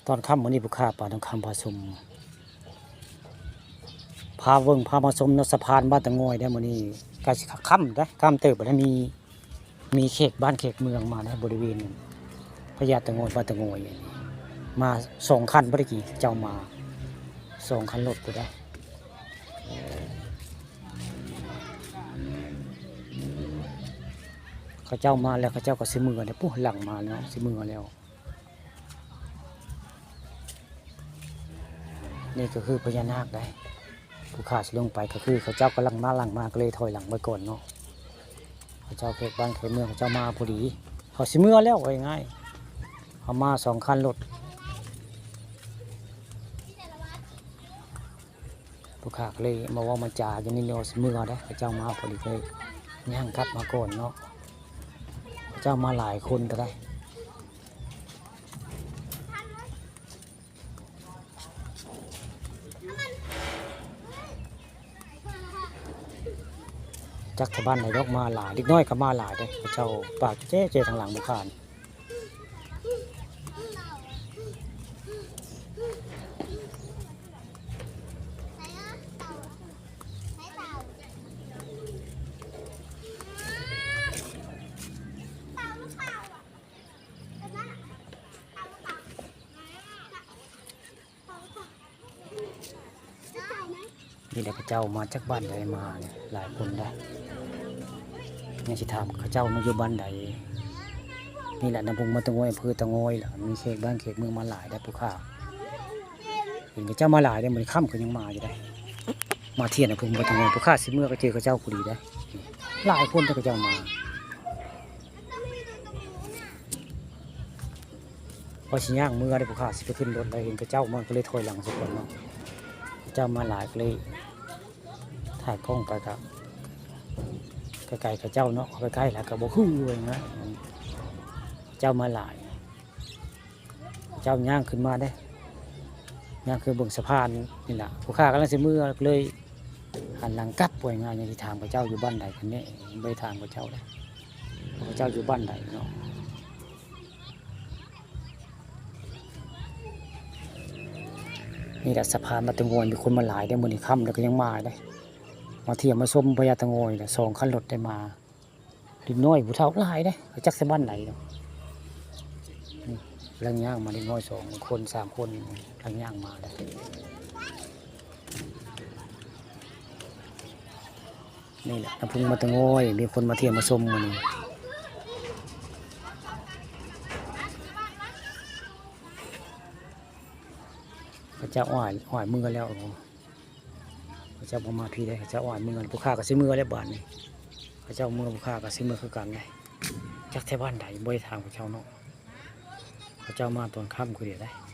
ຕອນຄ່ຳມື້ນີ້ ຜູ້ຂ້າປາທອງຄຳພາຊົມ ພາເບິ່ງພາມາຊົມເນາະ ສະພານບ້ານຕະງ່ອຍເດ້. ມື້ນີ້ໃກ້ຊິຄ່ຳເດ້ ຄ່ຳເຕີບແລ້ວ. ມີ ມີແຂກບ້ານແຂກເມືອງມາໃນບໍລິເວນພະຍາດຕະງ່ອຍ ບ້ານຕະງ່ອຍ ມາສອງຄັນ ພໍດີເຂົາເຈົ້າມາສອງຄັນລົດພຸ້ນເດ້. ເຂົາເຈົ້າມາແລ້ວ ເຂົາເຈົ້າກໍຊິເມືອແລ້ວ ພຸ້ນ ຫຼັງມາແລ້ວ ຊິເມືອແລ້ວ. ນີ້ກໍຄືພະຍານາກໄດ໋ ຜູ້ຂ້າຊິລົງໄປ ກໍຄືເຂົາເຈົ້າກຳລັງມາຫຼັງມາ ກໍເລີຍຖອຍຫຼັງໄວ້ກ່ອນເນາະ. ເຂົາເຈົ້າແຂກບ້ານແຂກເມືອງເຂົາເຈົ້າມາພໍດີ ເຂົາຊິເມືອແລ້ວ ເວົ້າງ່າຍໆ ເຂົາມາສອງຄັນລົດ. ຜູ້ຂ້າກໍເລີຍມາເວົ້າມາຈາຢູ່ນີ້ເນາະ ຊິເມືອໄດ໋ ເຂົາເຈົ້າມາພໍດີ ກໍເລີຍຍ່າງກັບມາກ່ອນເນາະ. ເຂົາເຈົ້າມາຫຼາຍຄົນເທົ່າໃດ ຈັກແຕ່ບ້ານໃດດອກ ມາຫຼາຍ ເດັກນ້ອຍກໍມາຫຼາຍເດ້. ເຂົາເຈົ້າປາກແຈ້ໆ ທາງຫຼັງບຸຄານ. ນີ້ແຫຼະ ເຂົາເຈົ້າມາຈາກບ້ານໃດມານີ້ ຫຼາຍຄົນໄດ໋. ຍັງຊິຖາມເຂົາເຈົ້າເນາະ ຢູ່ບ້ານໃດ. ນີ້ແຫຼະ ນຳພົງບ້ານຕະງ່ອຍ ອຳເພີຕະງ່ອຍລະ ມີເຂດບ້ານເຂດເມືອງມາຫຼາຍໄດ໋ ຜູ້ຂ້າ. ເຫັນເຂົາເຈົ້າມາຫຼາຍເດ້ ມື້ຄ່ຳກໍຍັງມາຢູ່ເດ້ ມາທ່ຽງນຳພົງບ້ານຕະງ່ອຍ. ຜູ້ຂ້າຊິເມືອກໍເຈີເຂົາເຈົ້າພໍດີເດ້ ຫຼາຍຄົນທີ່ເຂົາເຈົ້າມາ. ຂ້ອຍຊິຍ່າງເມືອເດ້ ຜູ້ຂ້າຊິໄປຂຶ້ນລົດ ແລ້ວເຫັນເຂົາເຈົ້າມາ ກໍເລີຍຖອຍຫຼັງຊະກ່ອນເນາະ. ເຂົາເຈົ້າມາຫຼາຍ ກໍເລີຍຖ່າຍກ້ອງໄປ ກໍໃກ້ໆ ເຂົາເຈົ້າເນາະ ເຂົ້າໄປໃກ້ແລ້ວກໍບໍ່ຄືເວີຍນະ ເຈົ້າມາຫຼາຍ. ເຈົ້າຍ່າງຂຶ້ນມາເດ້ ຍ່າງຂຶ້ນເບິ່ງສະພານນີ້ລະ. ຜູ້ຂ້າກຳລັງຊິເມືອ ກໍເລີຍຫັນຫຼັງກັບ ວ່າງ່າຍໆ. ຍັງຊິຖາມເຂົາເຈົ້າຢູ່ບ້ານໃດກັນແນ່ ບໍ່ໄດ້ຖາມເຂົາເຈົ້າເດ້ ເຂົາເຈົ້າຢູ່ບ້ານໃດເນາະ. ນີ້ລະ ສະພານບ້ານຕະງ່ອຍ ມີຄົນມາຫຼາຍເດ້ ມື້ນີ້ຄ່ຳແລ້ວກໍຍັງມາເດ້ ມາທ່ຽງມາຊົມພະຍາດຕະງ່ອຍລະ ສອງຄັນລົດໄດ້ມາ. ເດັກນ້ອຍຜູ້ເຖົ້າຫຼາຍເດ້ ຈັກແຕ່ບ້ານໃດເນາະ. ນີ້ກຳລັງຍ່າງມາ ເດັກນ້ອຍສອງຄົນສາມຄົນ ກຳລັງຍ່າງມາເດ້. ນີ້ແຫຼະ ນຳພົງບ້ານຕະງ່ອຍ ມີຄົນມາທ່ຽງມາຊົມມື້ນີ້. ເຂົາເຈົ້າອ້າຍ ອ້າຍເມືອແລ້ວ ເຂົາເຈົ້າບໍ່ມາພີ້ເດ້ ເຂົາເຈົ້າອ້າຍເມືອ. ຜູ້ຂ້າກໍຊິເມືອແລ້ວບາດນີ້ ເຂົາເຈົ້າເມືອ ຜູ້ຂ້າກໍຊິເມືອຄືກັນເດ້. ຈັກແຕ່ບ້ານໃດ ບໍ່ໄດ້ຖາມເຂົາເຈົ້າເນາະ. ເຂົາເຈົ້າມາຕອນຄ່ຳຄືດຽວໄດ໋